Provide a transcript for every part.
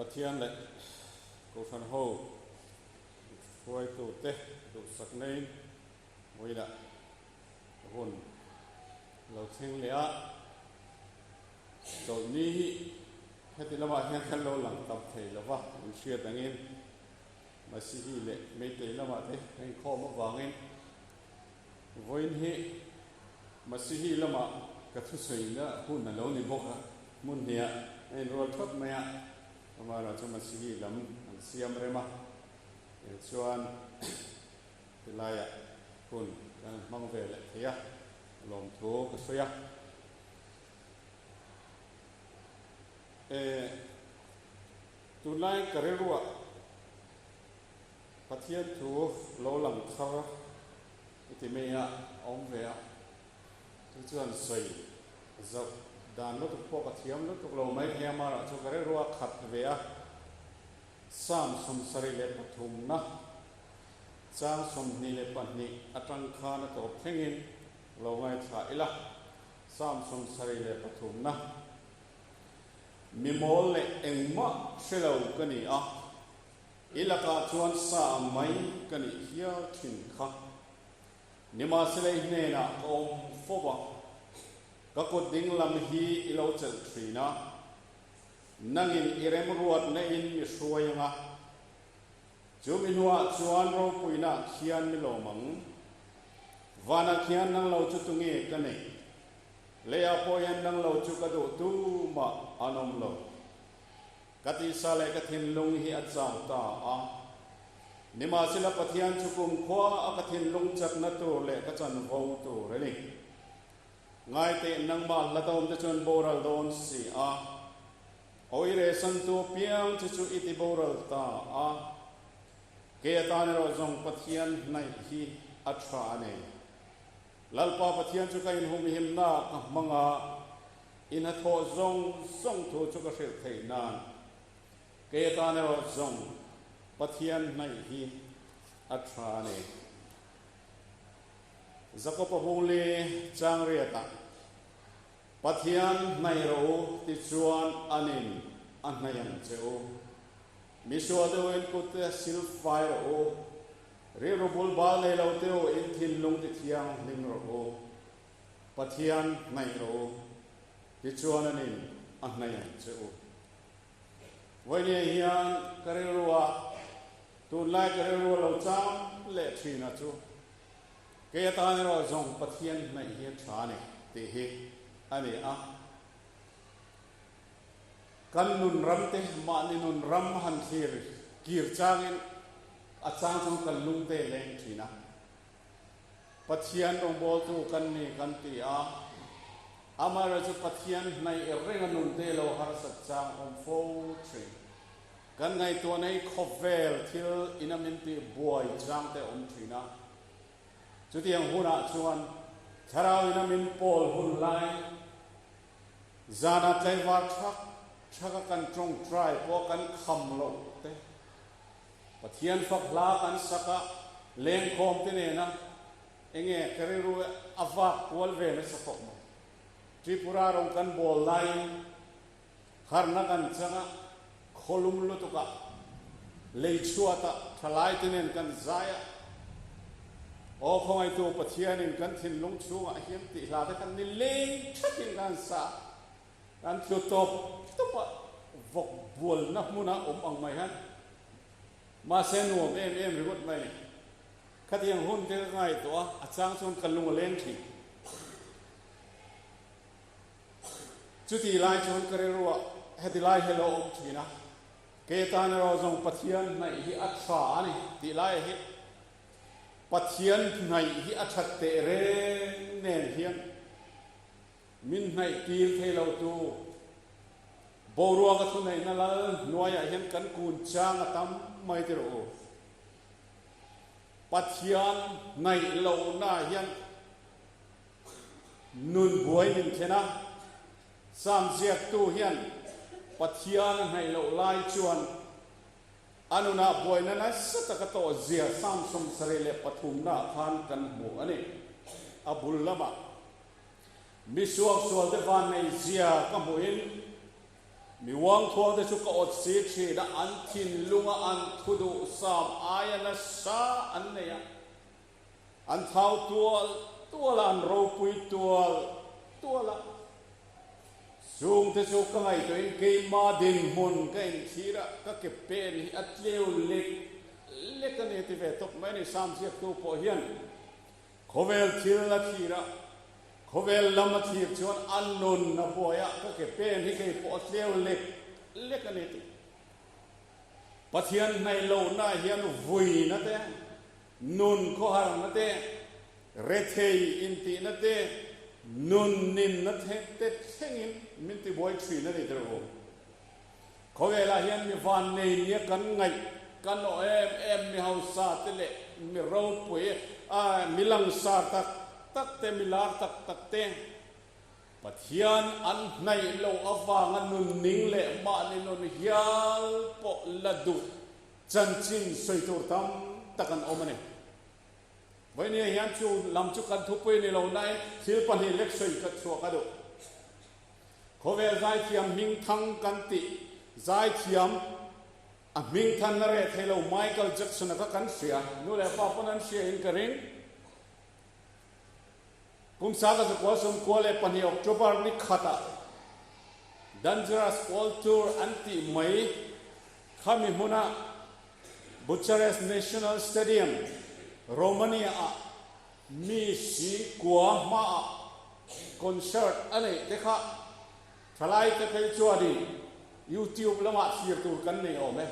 Pathian leh Kohhran ho hruaitute duhsak neiin vawiinah hun lo thleng leh a, chawlhni hi heti lamah hian kan lo lang tam thei lo va, min hriat angin Masihi leh Meitei lamah te a inkhawm avangin vawiin hi Masihi lamah ka thusawiina hun a lo ni bawk a, hmun hniah a inrual thawt mai a, amaherawhchu chu Masihi lam an siam rem a, chuan tilaiah hun kan hmang ve leh thei a, lawmthu ka sawi a. E, tunlai ka rilruah Pathian thu lo lang thar i ti mai a, a awm ve a, chu chuan sawi zauh dan lutuk pawh ka thiam lutuk lo mai thei a, amaherawh chu ka rilruah khat ve a, Psalm 73 na chang 22 atang khan a tawp thlengin lo ngaithla ila, Psalm 73 na. Mi mawl leh engmah hre lo ka ni a, i lakah chuan sa ang mai ka nih hial thin kha. Nimahsela i hnenah ka awm fo a, ka kut ding lam hi i lo chelh thin a, nangin i remruatna in mi hruai ang a, chu mi hnuah chuan ropuina khian mi lawm ang. Vanah khian nang lo chu tunge ka neih? Leiah pawh hian nang lo chu ka duh tu mah an awm lo. Ka tisa leh ka thinlung hi a chau ta a. Nimahsela Pathian chu kumkhua a ka thinlung chakna tur leh ka chanvo tur a ni. Ngaiteh nangmah hlatawm te chuan boral dawn si a. Awi rehsantu apiang che chu i ti boral ta a. Kei atan erawh zawng Pathian hnaih hi a tha a ni. Lalpa Pathian chu ka inhumhimna ka hmang a, i hnathawh zawng zawng thu chu ka hrilh theih nan, kei atan erawh zawng Pathian hnaih hi a tha a ni. Jakob-a bungli chang riatah, Pathian hnaih rawh u tichuan anin a hnaih ang che u. Misual deuhin kutte sil fai rawh u. Rilru bul bal nei lo te u, in thinlung ti thianghlim rawh u. Pathian hnaih rawh u, tichuan anin a hnaih ang che u. Vawinia hian ka rilrua tunlai ka rilrua lo cham leh thin a chu, kei atan erawh zawng Pathian hnaih hi a tha a ni tih hi a ni a. Kan nun ram te mahni nun ram han thlir kir changin a chang chuan kan lung te leng thin a. Pathian rawngbawltu kan ni kan ti a, amaherawhchu Pathian hnaih reng a nun te lo harsat chang awm fo thin. Kan ngaihtuahna hi khawvel thil ina min tih buai chang te awm thin a. Chutiang hunah chuan thlarau ina min pawl hun lai Zana tlaivar thak thak a kan tawngtai pawh kan kham loh te, Pathian fak hla kan sak a, lengkhawm te nena enge ka rilru a vak kual ve nasa khawp mai. Tripura rawng kan bawl laiin harna kan chang a, khawlum lutuk ah lei chhuat ah thalai te nen kan zai a, Aw khawngaihtu Pathianin kan thinlung chhungah hian tih hla te kan ni leng thatin kan sa a, kan tlu tawp tawp a, vawk bualna hmuna awm ang mai hian mahse nuam em em ringawt mai a ni. Khatiang hun te ka ngaihtuah a, a chang chuan ka lung a leng thin. Chuti lai chuan ka rilruah heti lai hi lo awm thin a, Kei atan erawh zawng Pathian hnaih hi a tha a ni tih lai hi Pathian hnaih hi a that teh reng nen hian min hnaih tir thei lo tu boruak a thuneihna lal hnuaiah hian kan kun chang a tam mai ti rawh u. Pathian hnaih lohna hian Nun buai min thlen a, Psalm ziaktu hian Pathian a hnaih loh lai chuan a nunah buaina nasa tak a tawh zia Psalm 73 naah khan kan hmu a ni. A bul lamah mi suaksualte vanneih zia ka hmuhin. Mi uangthuang te chu ka awt si thin a, an thinlunga an thu duh sam aia nasa an nei a, an thau tual tual a, an ropui tual tual a. Chungte chu ka ngaihtuahin keima dinhmun ka inthlir a, ka ke pen hi a tleu lek lek a ni ti ve tawp mai a ni. Sam ziaktu pawh hian Khawvel thil a thlir a, khawvel lam a thlir chuan a nun a buai a, ka ke pen hi kei pawh a tleu lek lek a ni tih. Pathian hnaih lohna hian vuina te, nun khawharna te, rethei intihna te, nun ninna te te thlengin min tibuai thin a ni tirh u. Khawvelah hian mi vannei nia kan ngaih kan awh em em mi hausa te leh mi ropui a mi langsar tak tak te mi lar tak tak te Pathian an hnaih loh avanga nun ning leh mahni nun hial pawh la duh chanchin sawi tur tam tak an awm a ni. Vawinia hian chu lam chu kan thupui ni lo nain thil pahnih lek sawi ka chhuak a duh. Khawvel zaithiam hmingthang kan tih zaithiam a hmingthan a reh thei lo Michael Jackson-a kha kan hria, nu leh pa pawn an hria in ka ring. Kum saka zakua 92 October ni khatah Dangerous World Tour an tih mai khami hmuna Bucharest National Stadium, Romania-ah Mi singkua hmaah concert a neih te kha thalai te phei chuanin YouTube lamah thlir tur kan nei awm e.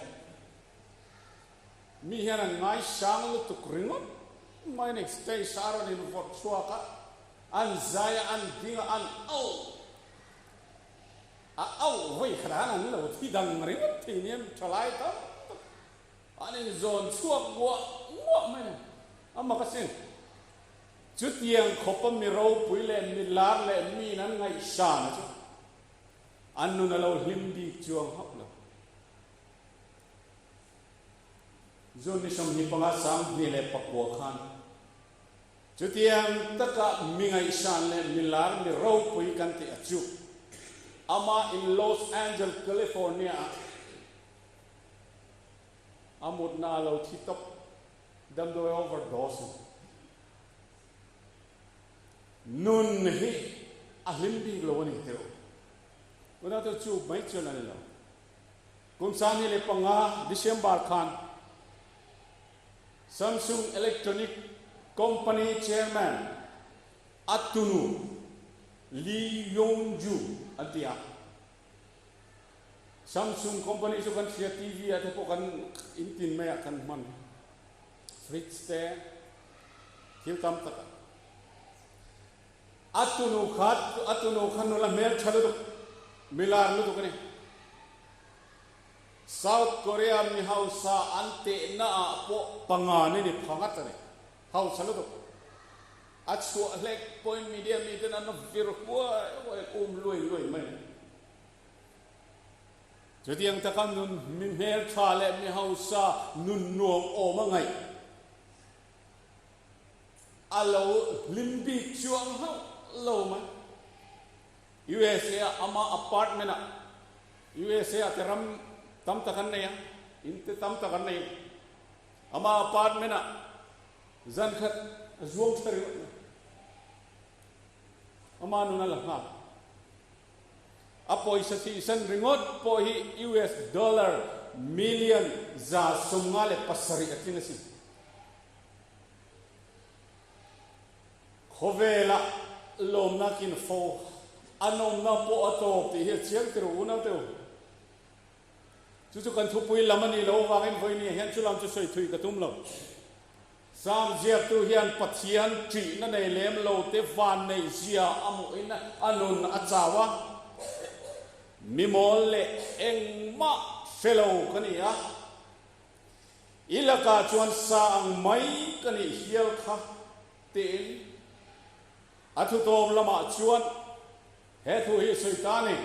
Mi hian an ngaisang lutuk ringawt mai a ni. Stage a rawn invawrh chhuak a, an zai a, an ding a, an auh a auh vawi khat ah an lo thi dang ringawt thei nia thalai tam tak. An inzawn chhuak nguah nguah mai a ni. A mak asin. Chutiang khawpa mi ropui leh mi lar leh miin an ngaihsan a chu an nun a lo hlim bik chuang hauh lo. June ni 25 2009 khan chutiang taka mi ngaihsan leh mi lar mi ropui kan tih a chu amah in Los Angeles, California-ah A mutna a lo thi tawp, damdawi overdose. Nun hi a hlim bik lo a ni teh u. Tunah chuan chu mai chuan a ni lo. Kum 2005 December khan Samsung Electronic Company Chairman a tunu Lee Yong-ju an ti a. Samsung company chu kan hria TV ah te pawh kan in tin mai ah kan hman fridge te thil tam tak ah a tunu kha a tunu kha nula hmel tha lutuk milar lutuk a ni South Korea mi hausa an tehna ah pawh panga ni ni pha ngat a ni hausa lutuk A chhuah hlek pawhin media miten an vir huai huai um luai luai mai. Chutiang taka nun mi hmeltha leh mi hausa nun nuam awm a ngaih a lo hlim bik chuang hauh lo mai. USA ah ama apartment ah USA ah te ram tam tak an nei a, in te tam tak an nei a. Ama apartment ah Zan khat a zuang thla ringawt mai. Ama nun a la nghal. A pawisa thihsan ringawt pawh hi US dollar million 157 a tling asin. Khawvelah lawmna kin fo a nawmna pawh a tawp tih hi a chiang tir u unau te u. Chu chu kan thupui lam a nih loh avangin vawinia hian chu lam chu sawi thui ka tum lo. Sam ziaktu hian Pathian ṭihna nei lem lo te van neih zia a hmuhin a nun a chau a, Mi mawl leh engmah hre lo ka ni a, i lakah chuan sa ang mai ka nih hial kha tiin a thutawm lamah chuan he thu hi sawi ta a ni.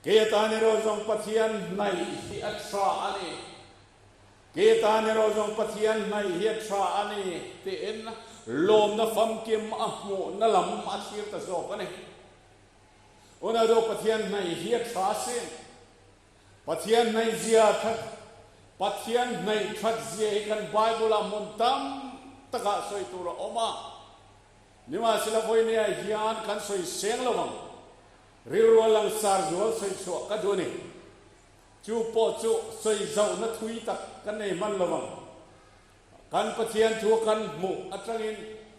Kei atan erawh zawng Pathian hnaih hi a tha a ni. Kei atan erawh zawng Pathian hnaih hi a tha a ni tiin lawmna famkim a hmuhna lam a thlir ta zawk a ni. Unau deuh Pathian hnaih hi a tha asin. Pathian hnaihzia that Pathian hnaih that zia hi kan Bible ah hmun tam takah sawi tur a awm a. Nimahsela vawinia hian kan sawi seng lo ang. Rilru a langsar zual sawi chhuah ka duh a ni. Chu pawh chu sawi zauhna thui tak kan nei hman lo ang. Kan Pathian thu kan hmuh atangin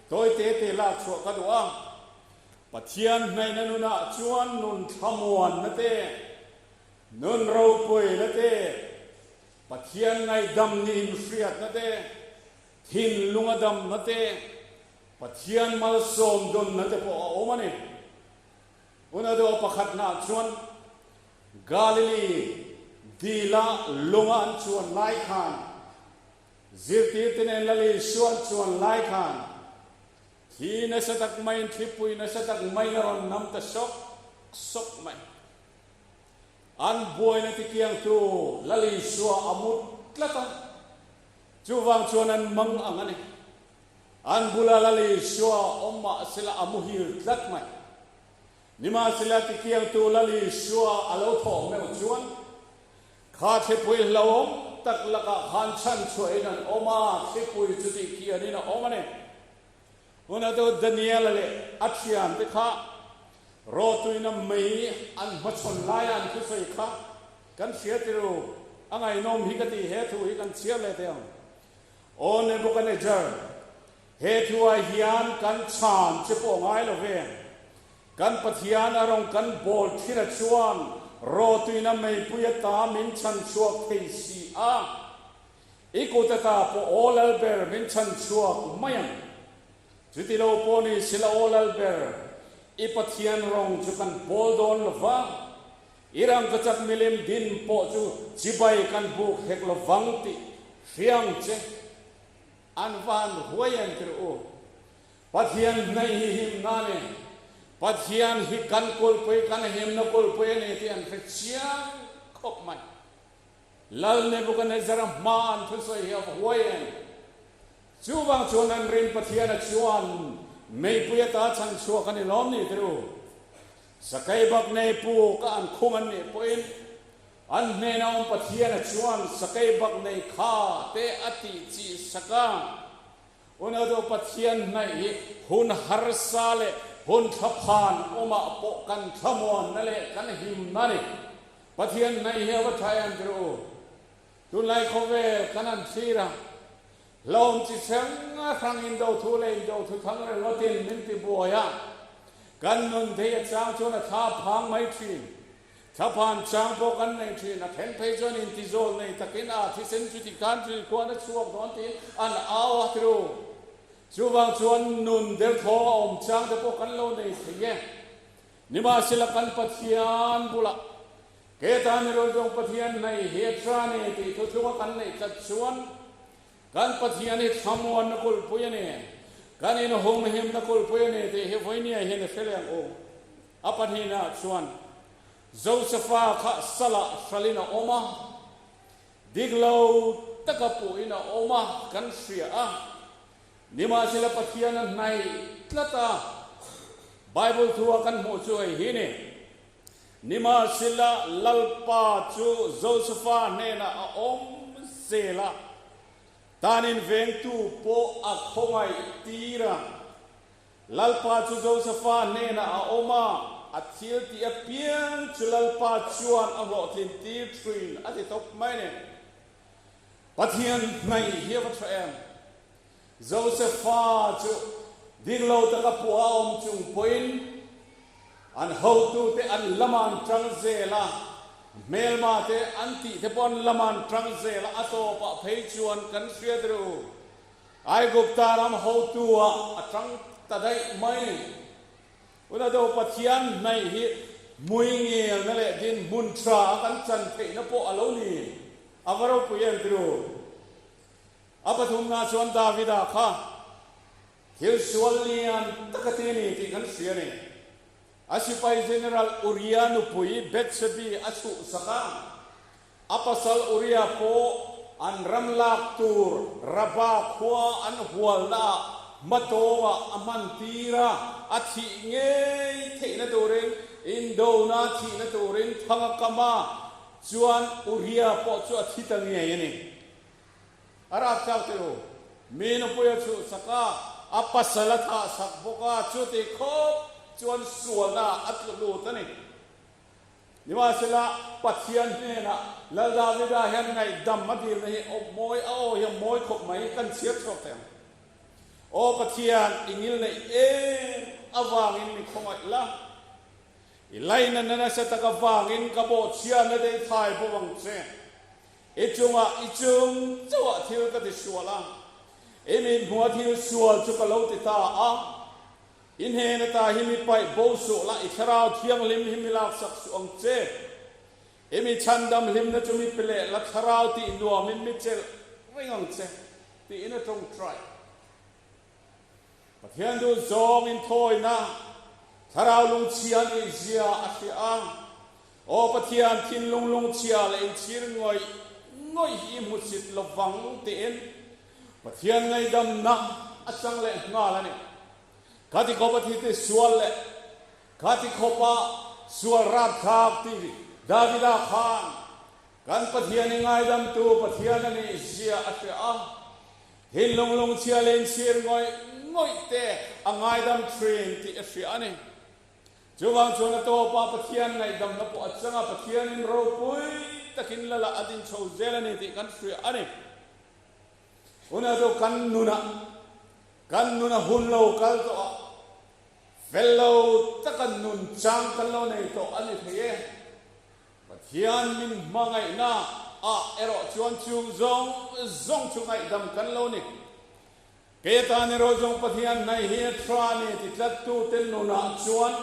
tawi te te lak chhuah ka duh a. Pathian hnaihna nunah chuan nun thlamuanna te, nun ropuina te, Pathian ngaihdam niin hriatna te, thinlunga damna te, Pathian malsawm dawnna te pawh a awm a ni. Unado pakhatnaah chuan Galili dila lunga an chuan lai khan, zirtirte nen Lal Isua an chuan lai khan, thli nasa tak maiin thlipui nasa tak maiin a rawn nam ta sawk sawk mai. An buaina tikiangtu Lal Isua a mut tlat a, chuvang chuan an mang ang a ni. An bula Lal Isua awm mahsela a muhil tlat mai. Nimahsela tikiangtu Lal Isua a lo thawh meuh chuan kha thlipui hlauhawm tak lakah khan chhanchhuahin an awm a, thlipui chu tihkianin a awm a ni. Hunatu Daniela leh a thiante kha rawtuina mei an hmachhawn laia an thusawi kha kan hria tiru, a ngaihnawm hi ka ti, he thu hi kan chhiar leh teh ang. Aw Nebuchadnezzar, he thuah hian kan chhan che pawh ngai lo ve. Kan Pathian a rawn kan bawl thila chuan rawtuina meipui ata min chhan chhuak thei si a. I kut ata pawh aw Lalber min chhan chhuak mai ang. Chuti lo pawh ni sila aw Lalber, i Pathian rawng chu kan bawl dawn lo va. I rangkachak milim din pawh chu chibai kan buk hek lo vang tih hriang che an van huai em tir u. Pathian hnaih hi himna a ni. Pathian hi kan kulhpui, kan himna kulhpui a ni tih an hre chiang khawp mai. Lal Nebuchadnezzar-a hma an thusawi hi a va huai em? Chuvang chuan an rin Pathiana chuan meipui ata chhan chhuak a ni lawm ni tir u. Sakei bak nei puk a an khung an nih pawhin an hnena awm Pathiana chuan sakei bak nei kha te a tih chih sak a. Unautu Pathian hnaih hi hun harsa leh hun thlaphan awmah pawh kan thlamuanna leh kan himna a ni. Pathian hnaih hi a va tha em tir u. Tunlai khawvel kan han thlir a, hlawm chi hrang hrang indo thu leh indo thu thang ringawtin min ti buai a, kan nun thei a chang chuan a thla phang mai thin. Thlaphan chang pawh kan nei thin, a then phei chuan intizawl nei takin a thisen chuti khan chu khuan a chhuak dawn tiin an au a tiru. Chuvang chuan nun derthawng a awm chang te pawh kan lo nei thei e. Nimahsela kan Pathian bulah Ke tan i rawn zawng Pathian nei hi a tha ni tih thuthlunga kan neih tlat chuan kan Pathian hi thlamuanna kulhpui a ni, kan inhumhimna kulhpui a ni tih hi vawinia hian i hre leh ang u. A pahnihnaah chuan Josefa kha salah hralhin a awm a, dik lo taka puhin a awm a, kan hria a. Nimahsela Pathian a hnaih tlat a, Bible thua kan hmuh chu hei hi ni. Nimahsela Lalpa chu Josefa hnenah a awm zel a, tanin vengtu pawh a khawngaih tir a. Lalpa chu Josefa hnenah a awm a, a thil tih apiang chu Lalpa chuan a hlawhtlin tir thin a ti tawp mai a ni. Pathian hnaih hi a va tha em? Josefa chu dik lo taka pua a awm chung pawhin an hotute an lama an tang zel a, hmelma te an tih te pawh an lama an tang zel a, a tawpah phei chuan kan hriat ru Aigupta ram hotu-ah a tang ta daih mai ni. Unado Pathian hnaih hi hmui ngelna leh dinhmun tha a kan chan theihna pawh a lo ni. A va ropui em tiru? A pathumna chuan Davida kha thil sual lian tak a ti a ni tih kan hria a ni. A sipai General Uria nupui Bethsebi a chhuhsak a, a pasal Uria pawh an ram lak tur Rabba khua an hualnaah hmatawngah a hman tir a, a thih ngei theihna turin, indona thihna turin thang a kam a. Chuan Uria pawh chu a thi ta ngei a ni. A rapthlak teh u. Mi nupui a chhuhsak a, a pasal a thahsak bawk a, chuti khawp chuan sualna a tlu lut a ni. Nimahsela, Pathian hnenah Lal Davida hian ngaihdam a dilna hi aw mawi a aw hi a mawi khawp mai, kan chhiar chhuak thei ang. Aw Pathian, i ngil neih em avangin mi khawngaih la. I lainatna nasa tak avangin ka bawhchhiatna te i thai bawk ang che. I chungah i chung chauhah thil ka ti sual a, i mithmuha thil sual chu ka lo ti ta a. I hnen ata hi mi paih bo suh la, i thlarau thianghlim hi mi laksak suh ang che. I mi chhandam hlimna chu mi pe leh la, thlarau tih nuamin mi chelh reng ang che, tiin a tawngtai. Pathian duh zawng inthawina thlarau lungchhia nih zia a hria a. Aw Pathian, thinlung lungchhia leh inchhir ngawih ngawih hi i hmusit lovang tiin Pathian ngaihdamna a chang leh nghal a ni. Khati khawpa thi te sual leh khati khawpa sual rapthlak ti Davida khan kan Pathian i ngaidamtu Pathian a nih zia a hria a. Thinlung lungchhia leh inchhir ngawih ngawih te a ngaidam thin tih a hria a ni. Chuvang chuan a tawpah Pathian ngaihdamna pawh a chang a, Pathianin ropui takin lala a din chho zel a ni tih kan hria a ni. Hunah chu kan nunah, kan nuna hun lo kal tawh a, fel lo taka nun chang kan lo nei tawh a ni thei e. Pathian min hmangaihna ah erawh chuan chung zawng zawng chu ngaihdam kan lo ni. Kei atan erawh zawng Pathian hnaih hi a tha a ni ti tlattute nunah chuan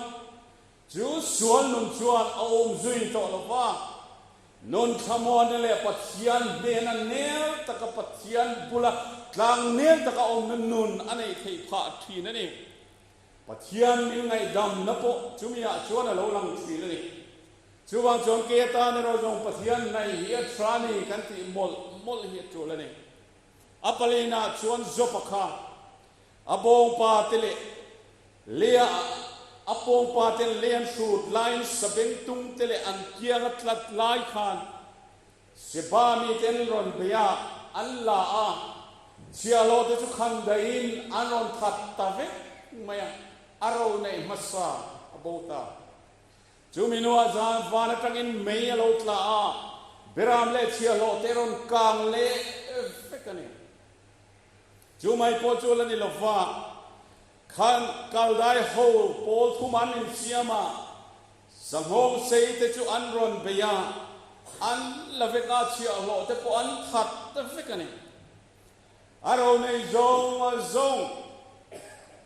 chu sual nun chuan a awm zui tawh lo va. Nun thlamuanna leh Pathian hnena nel taka Pathian bula tlang nel taka awmna nun a neih theih phah thin a ni. Pathian min ngaihdamna pawh chumiah chuan a lo lang thin a ni. Chuvang chuan kei atan erawh zawng Pathian hnaih hi a tha ni kan tih mawlh mawlh hi a tul a ni. A palinah chuan Jopa kha a bawngpa te leh Leah a pawngpa ten lei an hrut laiin sabengtung te leh an kiang a tlat lai khan Seba miten rawn bei a, an la a, chhiahhlawh te chu khan dahin an rawn that ta vek mai a, a ro neih hmasa a bo ta. Chu mi hnuah zan van atangin mei a lo tla a, Beram leh chhiahhlawh te rawn kang leh vek a ni. Chu mai pawh chu la ni lova, khan Kaldai ho pawl thum an insiam a, Sanghawng sei te chu an rawn bei a, an la vek a, chhiahhlawh te pawh an that ta vek a ni. A ro nei zawng a zawng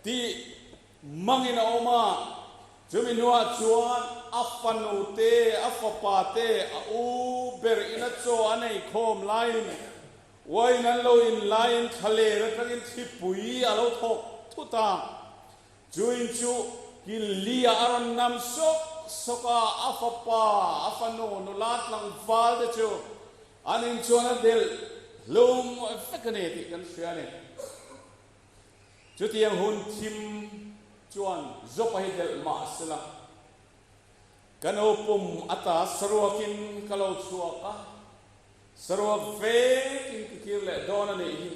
tih mangin a awm a, chumi hnuah chuan a fanu te, a fapa te, a u ber in a chaw an ei khawm laiin uain an lo in laiin thlaler atangin thlipui a lo thawk thut a. Chu in chu Killi-ah a rawn nam sawk sawk a, a fapa, a fanu, nula tlangval te chu an inchuan a delh hlum vek a ni tih kan hria a ni. Chutiang hun thim chuan Jopa hi delh mah sela, ka nu pum ata saruakin ka lo chhuak a, saruak vekin ka kir leh dawn a nih hi.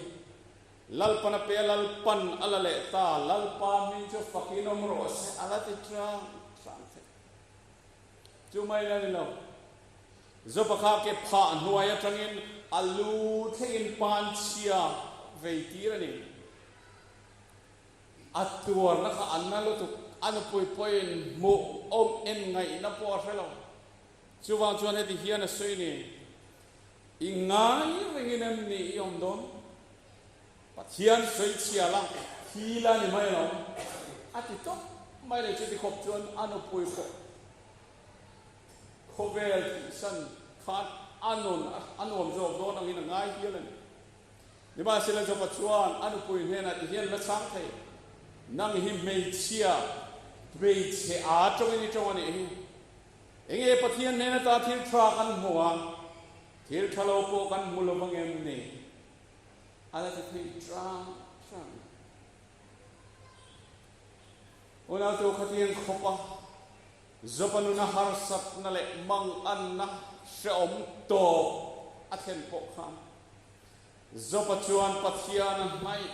Lalpan a pe a, Lalpan a la leh ta, Lalpa hming chu fakin awm rawh se, a la ti hrang hrang thei. Chu mai la ni lo. Zopa kha ke phah hnuai atangin a lu thlengin pan chhia vei tir a ni. A tuarna kha an na lutuk, a nupui pawhin hmuh awm en ngaihna pawh a hre lo. Chuvang chuan heti hian a sawi ni. I ngai rengin em ni i awm dawn? Pathian sawi chhia la, thi la ni mai lo. A ti tawp mai le chuti khawp chuan a nupui pawh khawvel thihsan khan a nun a nuam zawk dawn angin a ngai hial a ni. Nimahsela Joba chuan a nupui hnenah ti hian la chhang thei, Nang hi hmeichhia, hmeichhe aa tawngin i tawng a nih hi. Enge Pathian hnena ta thil tha kan hmu a, thil tha lo pawh kan hmu lo vang em ni? A la ti thei ṭang ṭang. Unau chu khatiang khawpa. Joba nuna harsatna leh manganna hrehawm tawp a thlen pawh khan Joba chuan Pathian a hnaih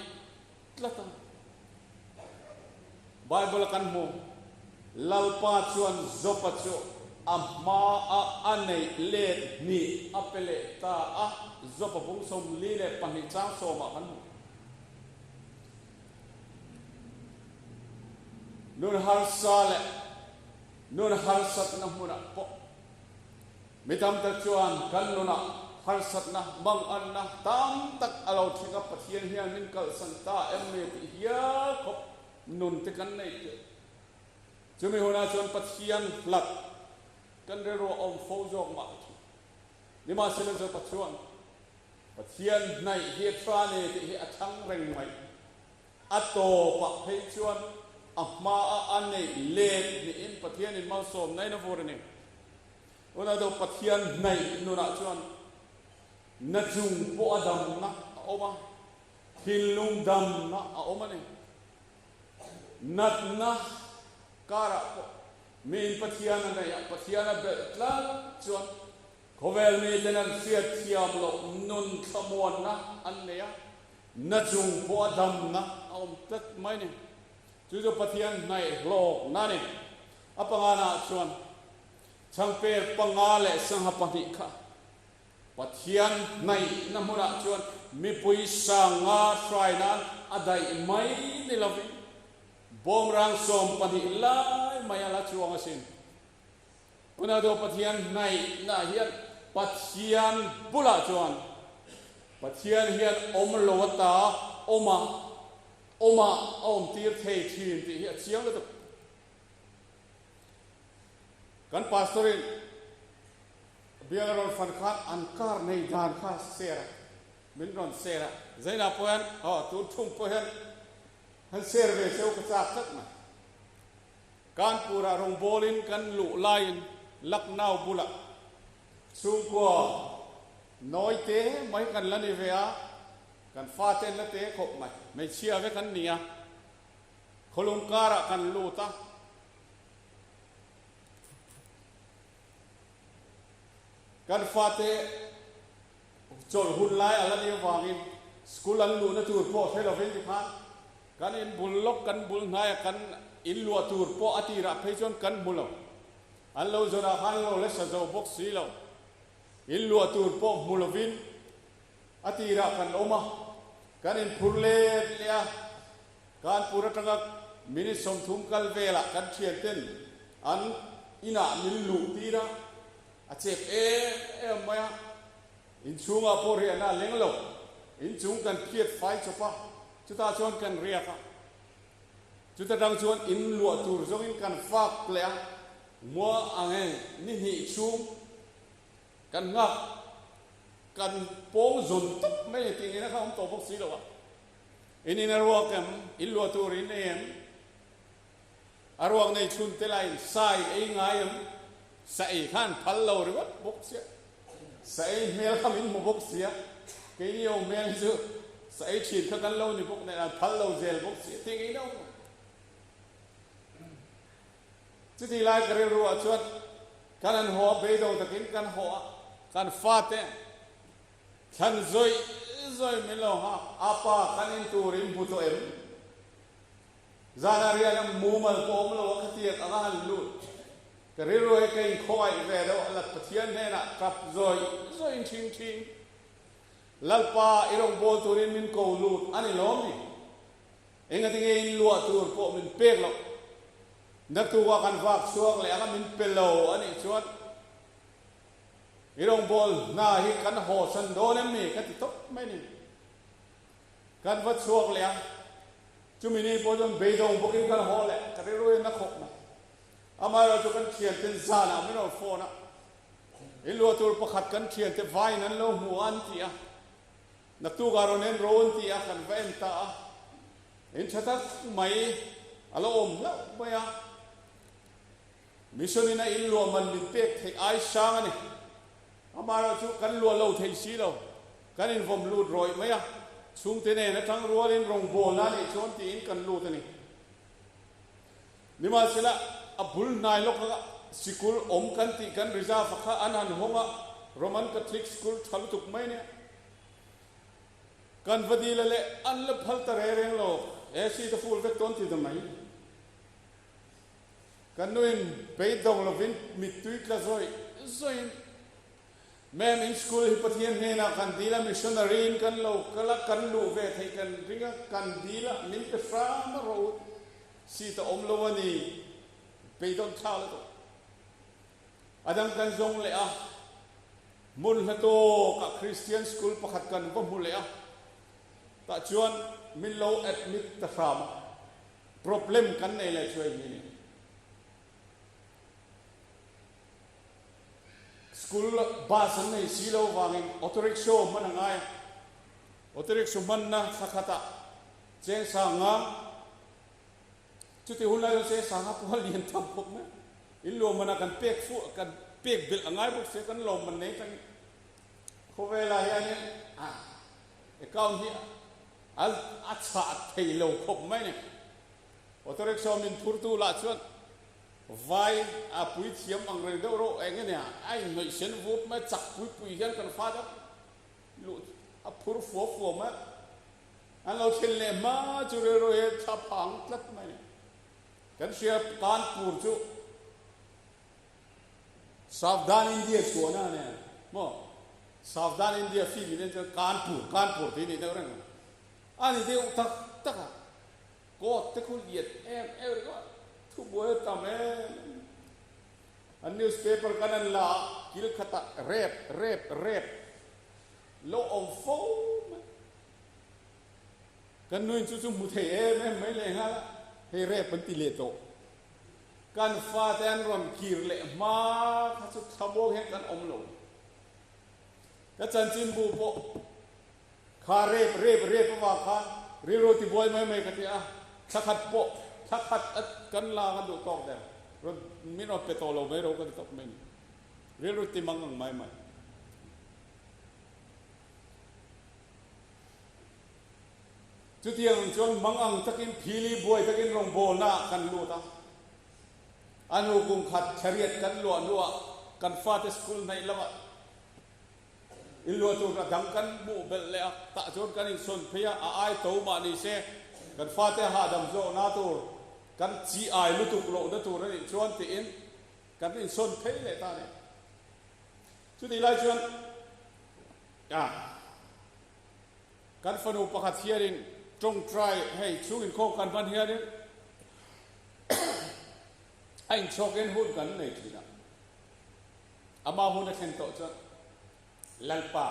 tlat a. Bible a kan hmu, Lalpa chuan Joba chu a hmaa a neih let hnih a pe leh ta a, Joba bung 42 chang sawmah kan hmu. Nun harsa leh nun harsatna hmunah pawh mi tam tak chuan kan nunah harsatna, manganna tam tak a lo thleng a, Pathian hian min kalhsan ta em ni tih hial khawp nun te kan nei tih. Chumi hunah chuan Pathian hlat kan rilru a awm fo zawk mah thin. Nimahsela Jopa chuan Pathian hnaih hi a tha ni tih hi a chhang reng mai. A tawpah phei chuan a hmaa a neih let hnihin Pathianin malsawmna in a vur a ni. Tunah chu Pathian hnaih nunah chuan na chung pawh a damna a awm a, thinlung damna a awm a ni. Natna karah pawh miin Pathian a neih a, Pathian a belh tlat chuan Khawvel miten an hriat thiam loh nun thlamuanna an nei a, na chung pawh a damna a awm tlat mai ni. Chu chu Pathian hnaih hlawkna a ni. A panganaah chuan chhangper panga leh sangha pahnih kha Pathian hnaihna hmunah chuan mipui sanga hrai nan a daih mai ni lovin bawmrang 12 lai mai a la chuang asin. Tunah chu Pathian hnaihnaah hian Pathian bulah chuan Pathian hian awm lo ata awma awma a awm tir thei thin tih hi a chiang lutuk. Kan pastor-in bial a rawn fan khan an car nei dan kha share a, min rawn share a, Zainah pawh hian aw tun thum pawh hian han share ve cheu ka chak tlat mai. Kanpur-ah rawngbawlin kan luh laiin Lucknow bulah chhungkua nawi te mai kan la ni ve a, kan fate an la te khawp mai. Hmeichhia vek an ni a, khawlung karah kan lut a. Kan fate chawlh hun lai a la ni avangin school an luhna tur pawh hre lovin tikhan Kan in bul lawk kan bul hnaia kan in luah tur pawh a tirah phei chuan kan hmu lo. An lo zawnah khan lo la sa zo bawk si lo. In luah tur pawh hmu lovin a tirah kan awm a, kan inphur let leh a. Kanpur atanga minute 30 kal velah kan thianten an inah min luh tir a, a chep em em mai a. Inchhungah pawh riahna a leng lo. Inchung kan phiat fai chawp a. Chutah chuan kan riak a, chuta tang chuan in luah tur zawngin kan fak leh a, mua ang e ni hnih chhung kan nghak kan pawng zawn tawp mai a ni tih ngei na kha a awm tawh bawk si lo a, in in a ruak em, in luah tur in nei em, a ruak nei chhun te lah in sa in ei ngai em, sa ei khan phal lo ringawt bawk sia. Sa ei hmel kha min hmu bawk sia, keini ho hmel hi chu sa ei thin kha kan lo ni bawk nen an phal lo zel bawk sia tih ngei no. Chuti lai ka rilru ah chuan kan han haw a, beidawng takin kan haw a, kan fate thlan zawih zawih min lo nghak, apa kan in tur in hmu tawh em? Zana rian a mumal pawh awm lo a khatiang anga han lut. Ka rilru hi ka inkhawngaih ve deuh a, Pathian hnenah tap zawih zawih thin thin. Lalpa i rawngbâwl turin min ko lut a ni lawm ni? Engati nge in luah tur pawh min pek loh? Naktukah kan vak chhuak leh anga min pe lo a nih chuan i rawngbâwl hna hi kan hawsan dawn em ni? Ka ti tawp mai ni. Kan va chhuak leh a, chumi ni pawh chuan beidawng bawkin kan haw leh, ka rilru in a khawp mai. Amaherawhchu kan thianten zanah min rawn phone a, in luah tur pakhat kan thiante vaiin an lo hmu a an ti a, naktukah rawn en ro an ti a, kan va en ta a, in tha tak mai a lo awm hlauh mai a, mission in a in luah man min pek theih ai hrang a ni. Amaherawhchu kan luah lo thei si lo, kan invawm lut rawih mai a, chhungte nen atang rualin rawngbawlna a nih chuan tiin kan lut a ni. Nimahsela, a bul hnai lawk a. Sikul awm kan tih kan reserve a kha an han hawng a, Roman Catholic School tha lutuk mai nia. Kan va dil a leh an la phal ta reng reng lo, AC te full vek tawn ti ta mai. Kan nuin beidawng lovin mittui tla zawih zawihin Ma'am in school hi Pathian hnenah kan dil a, missionary in kan lo kal a, kan luh ve theih kan ring a, kan dil a, min pe hram a ro seat a awm lo a ni, beidawn thlak lutuk. A dang kan zawng leh a, hmun hla tawkah Christian school pakhat kan va hmu leh a, tah chuan min lo admit ta hram a, problem kan nei leh chuai hi ni. School bus an nei si lo vangin auto rickshaw hman a ngai a, auto rickshaw hmanna thla khatah cheng sanga Chuti hun lai chuan se sanga pawh a lian tham khawp mai. In lawmman ah kan pek fuh kan pek belh a ngai bawk sia kan lawmman nei tangin khawvelah hianin a account hi a a chhah thei lo khawp mai ni. Auto rickshaw min phurtu lah chuan vai a pui thiam ang reng deuh rawh eng nge nia a inhnawih sen vup mai chak pui pui hian kan fa deuh luh a phur fua fua mai. An lo thlen leh hma chu rilru hi thla phang tlat mai. Kan hria Kanpur chu Savdhan India chhuahna a nia maw? Savdhan India film in en chuan Kanpur, Kanpur tih a nih deuh reng a. A ni deuh tak tak a. Court te khu lian em em ringawt, thubuai a tam em em. An newspaper kan an la a, kil khatah rep, rep, rep lo awm fo mai. Kan nuin chu chu hmu thei em em mai leh nghal a, hei rep an ti leh tawh. Kan fate an rawn kir leh hma kha chu thlamuang hian kan awm lo. Ka chanchinbu pawh kha rep rep rep avang khan rilru tibuai mai mai ka ti a, thla khat pawh thla khat a kan la kan duh tawk der, rawn min rawn pe tawh lo mai ro ka ti tawp mai ni. Rilru ti mang ang mai mai. Chutiang chuan mang ang takin phili buai takin rawngbawlna ah kan lut a. A hnu kum khat thariat kan luah hnuah kan fate school hnaih lamah inluah tur a dang kan hmuh belh leh a, tah chuan kan insawn phei a, a ai to mah ni se kan fate hahdam zawhna tur kan chi ai lutuk lohna tur a nih chuan tiin kan insawn phei leh ta a ni. Chutih lai chuan a kan fanu pakhat hianin tawngtai hei chhung inkhawm kan hman hianin a inchhawkin hun kan nei thin a, ama hun a thlen tawh chuan Lalpa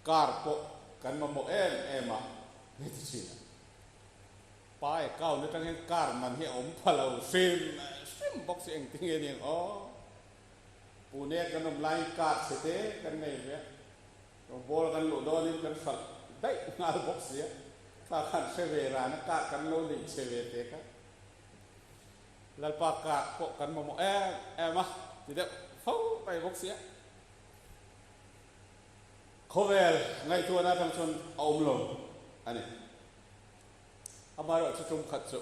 car pawh kan mamawh em em a ni ti thin a. Pa account atang hian car man hi a awm pha lo hrim hrim bawk si engtin nge ni ang aw. Pune kan awm laiin car chhe te kan nei ve a, rawngbawl kan luh dawnin kan hralh daih nghal bawk si a, kha khan hre ve rana car kan lo neih chhe ve te kha Lalpa car pawh kan mamawh em em a ti deuh fo mai bawk si a. Khawvel ngaihtuahna atang chuan a awm lo a ni. Amaherawhchu tum khat chu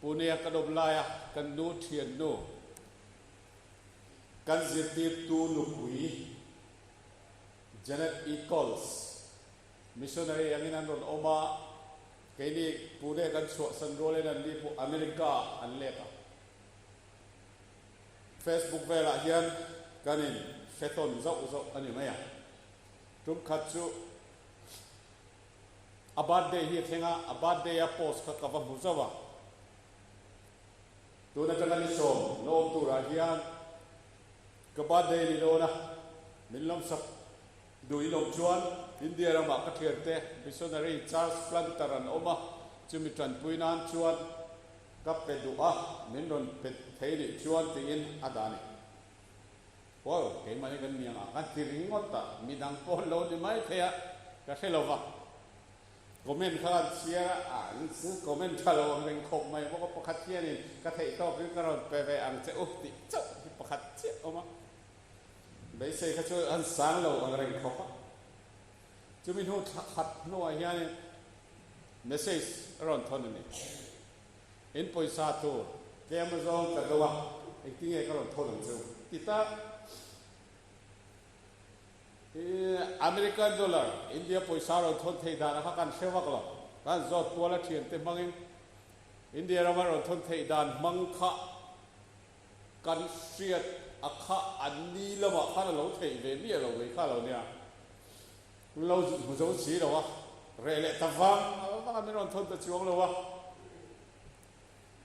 Pune-a kan awm laia kan nu thiannu, kan zirtirtu nupui Janet E. Coles, missionary angin an rawn awm a, keini Pune kan chhuahsan rualin an ni pawh America an let a. Facebook velah hian kan in hre tawn zauh zauh a ni mai a. Tum khat chu A birthday hi a thleng a, a birthday a post kha ka va hmu zauh a. Tun atanga ni sawm lawm turah hian ka birthday ni dawn a, min lawmsak duh in awm chuan India ramah ka thiante missionary Charles Planter an awm a, chumi tanpui nan chuan ka pe duh a, min rawn pe thei nih chuan tiin a dah a ni. Paul, keimah hi kan niang a, ka ti ringawt a, midang pawh an lo ni mai thei a, ka hre lo va. Comment kha kan chhiar a, a comment tha lo ang reng khawp mai bawk a, pakhat hianin ka theih tawkin ka rawn pe ve ang che u tih chauh hi pakhat chiah awm a, beisei kha chu an sang lo ang reng khawp a. Chumi hnu thla khat hnuah hianin message a rawn thawn a ni. In pawisa tur tlem azawng ka do a. Engtinge ka rawn thawn ang che u? Ti ta. American dollar, India pawisa rawn thawn theih dan a kha kan hre vak lo. Kan zawt kual a thiante hmangin India rama rawn thawn theih dan hmang kha kan hriat a kha an ni lamah khan a lo theih ve miah lo mai kha lo nia. Lo hmu zo si lo a, reh leh ta vang vang a min rawn thawn ta chuang lo a.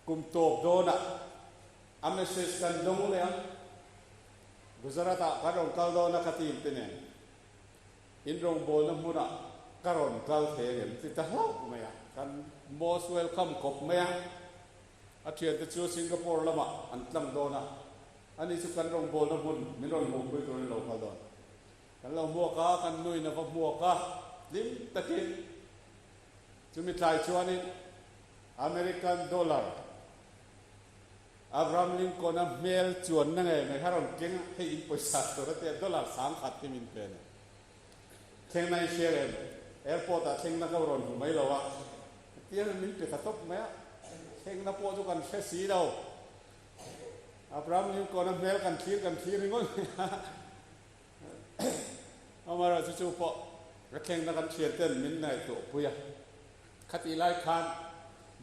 Kum tawp dawnah a message kan dawng leh a, Gujarat ah kan rawn kal dawn a ka team te nen in rawngbawlna hmunah ka rawn kal thei ang em ti ta hlauh mai a, kan most welcome khawp mai a, a thiante chu Singapore lamah an tlang dawn a, ani chu kan rawngbawlna hmun min rawn hmuhpui turin lo kal dawn. Kan lo hmuak a, kan nuin a va hmuak a, hlim takin chumi tlai chuanin American dollar Abraham Lincoln-a hmel chuanna ngei mai kha rawn keng a, hei in pawisa tur a tia dollar 10,000 hi min pe a ni. Thlengna i hria em? Airport-ah thlengna ka rawn hmu mai lo a, tia min pe ta tawp mai a, thlengna pawh chu kan hre si lo. Abraham Lincoln-a hmel kan thlir kan thlir ringawt mai a. Amaherawhchu chu pawh ka thlengna kan thian ten min ngaihtuah pui a. Khatih lai khan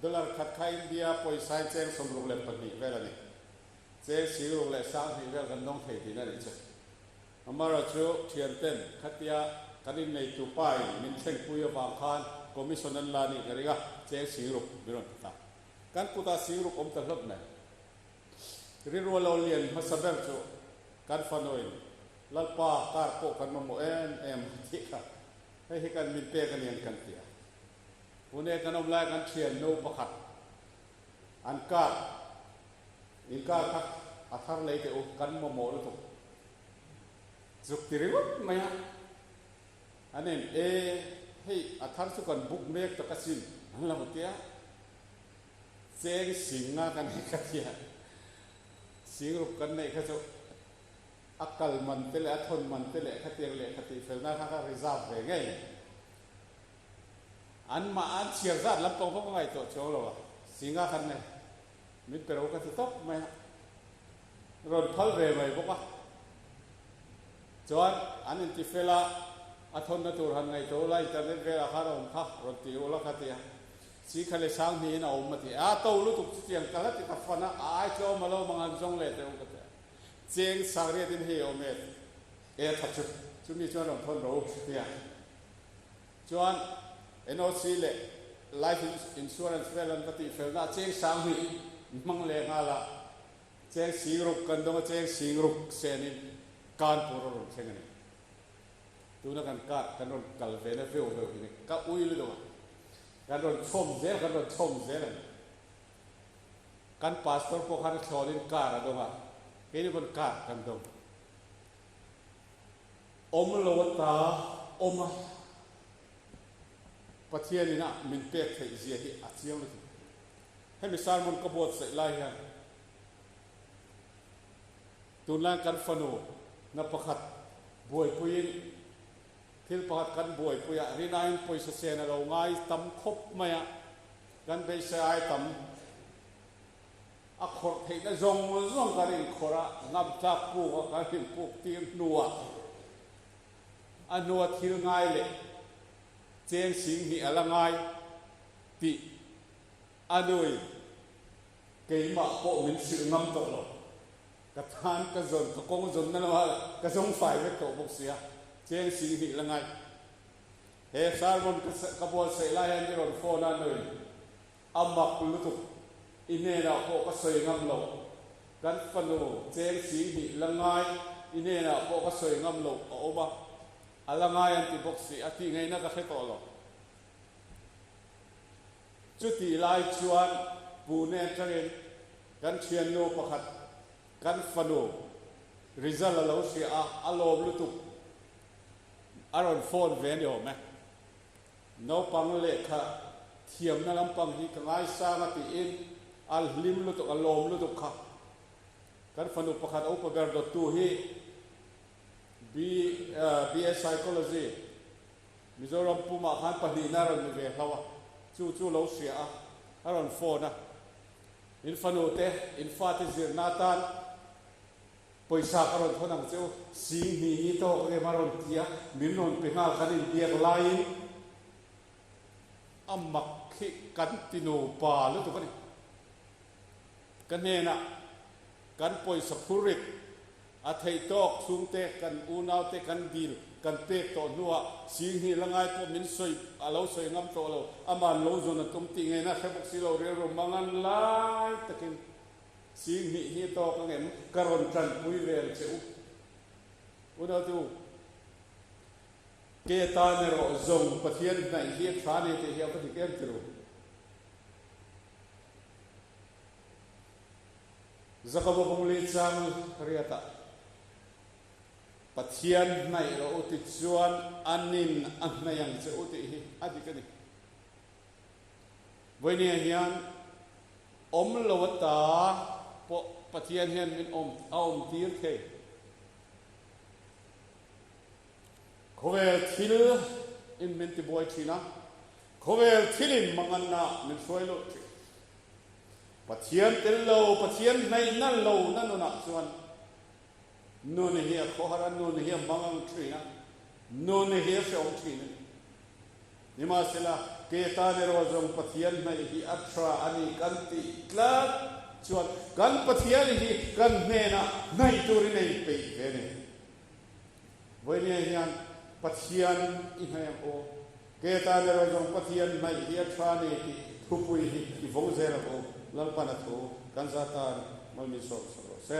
dollar khat kha India pawisa in cheng 62 vel a ni. Cheng 62 vel kan dawng thei tihna a nih chu. Amaherawhchu thian ten khatia kan inneitu pa in min thlengpui avang khan commission an la nih ka ring a, cheng 60 min rawn ti ta. Kan kutah 60 awm ta hlawt mai. Rilru lo lian hmasa ber chu kan fanuin Lalpa kar pawh kan mamawh em em a tih kha hei hi kan min pek a ni ang kan ti a. Pune kan awm lai kan thian nu pakhat an kar in kar kha a thar lei teh u kan mamawh lutuk zuk ti ringawt mai a. An en e hei a thar chu kan buk mek tak asin an lo ti a. Cheng sing nga kan nei kha tia sing ruk kan neih kha chu a kal man te leh a thawn man te leh khatiang leh khatih felna kha ka reserve ve ngei. An mah an chhiar zat lampang pawh ka ngaihtuah chuang lo a, sing nga kan nei min pe ro ka ti tawp mai a, rawn phal ve mai bawk a. Chuan an inti fel a, a thawnna tur han ngaihtuah ula internet velah khan a awm kha rawn ti ula kha tia. Si kha le sang hnihin a awm a ti a, to lutuk chu tiang kal a ti ka fan a, a ai tlawm a lo mang an zawng leh teh u ka ti a, cheng sang riat in hei a awm e, e tha chu, chumi chuan rawn thawn ro u ti a, chuan NOC leh life insurance vel an va tih fel na cheng sang hnih hmang leh nghal a, cheng sing ruk kan dawng a, cheng sing ruk sen in Kanpur a rawn thleng a ni. Tuna kan kar kan rawn kal ve na veuh veuh hi ni ka ui lutuk a, kan rawn chhawm zel kan rawn chhawm zel a ni. Kan pastor pawh khan a thlawnin kar a dawng a, keini pawn kar kan dawng. Awm lo ata awm a Pathian ina min pek theih zia hi a chiang lutuk. Hemi sermon ka buatsaih lai hian Tunlai kan fanu na pakhat buaipuiin thil pakhat kan buaipui a, rinaiin pawisa sen a lo ngai tam khawp mai a, kan beisei ai tam a khawrh theihna zawng zawng kan inkhawrh a, ngamtlak puk a kan inpuk tir hnuah a hnua thil ngai leh cheng 2000 a la ngai tih a nui. Keimah pawh min hrilh ngam tawh lo. Ka tan ka zawn, ka kawng zawn na lamah ka zawng fai vek tawh bawk sia, cheng 2000 la ngai. He sermon ka ka buatsaih lai hian i rawn phone a nui. A mak lutuk. I hnenah pawh ka sawi ngam lo. Kan fanu cheng 2000 la ngai i hnenah pawh ka sawi ngam lo a awm a. A la ngai an ti bawk si, a tih ngaihna ka hre tawh lo. Chutih lai chuan Pune atangin kan thiannu pakhat kan fanu result a lo hria a, a lawm lutuk. A rawn phone ve a ni awm e. Naupang lehkha thiamna lampang hi ka ngaisang a tiin a hlim lutuk, a lawm lutuk kha. Kan fanu pakhat a upa ber dawttu hi BA Psychology Mizoram pumah khan pahnihna a rawn ni ve hlo a, chu chu lo hria a, a rawn phone a. In fanu te, in fate zirna atan Pawisa ka rawn thawn ang che u, 20,000 hi tawk em a rawn ti a, min rawn pe nghal kan inbiak laiin a mak hi kan ti nupa lutuk a ni. Ka hnenah kan pawisa phurrit a theih tawk chhungte kan unaute kan dil kan pek tawh hnuah 20,000 la ngai pawh min sawi a lo sawi ngam tawh lo, aman lo zawn a tum tih ngeina hre bawk si lo rilru mangan lai takin 20,000 hi tawk angem ka rawn tanpui ve ang che u. Unau te u, ke tan erawh zawng Pathian hnaih hi a tha ni tih hi a va dik em ti ru. Jakoba bungli chang riatah Pathian hnaih rawh u ti chuan anin a hnaih ang che u tih hi a dik a ni. Vawinia hian awm lo ata pawh Pathian hian min awm a awm tir thei. Khawvel thil in min tibuai thin a, khawvel thil in manganna min hruai lut thin. Pathian tel lo, Pathian hnaihna lo na nunah chuan nun hi a khawhar a, nun hi a mangang thin a, nun hi a hrehawm thin a ni. Nimahsela, ke tan erawh zawng Pathian hnaih hi a tha a ni kan tih tlat chuan kan Pathian hi kan hnenah hnaih turin a inpeih ve a ni. Vawinia hian Pathian i hnaih ang u. Ke tan erawh zawng Pathian hnaih hi a tha a ni tih thupui hi i vawng zel ang u. Lalpan a thu kan za tan malmi sawm sak rawh se.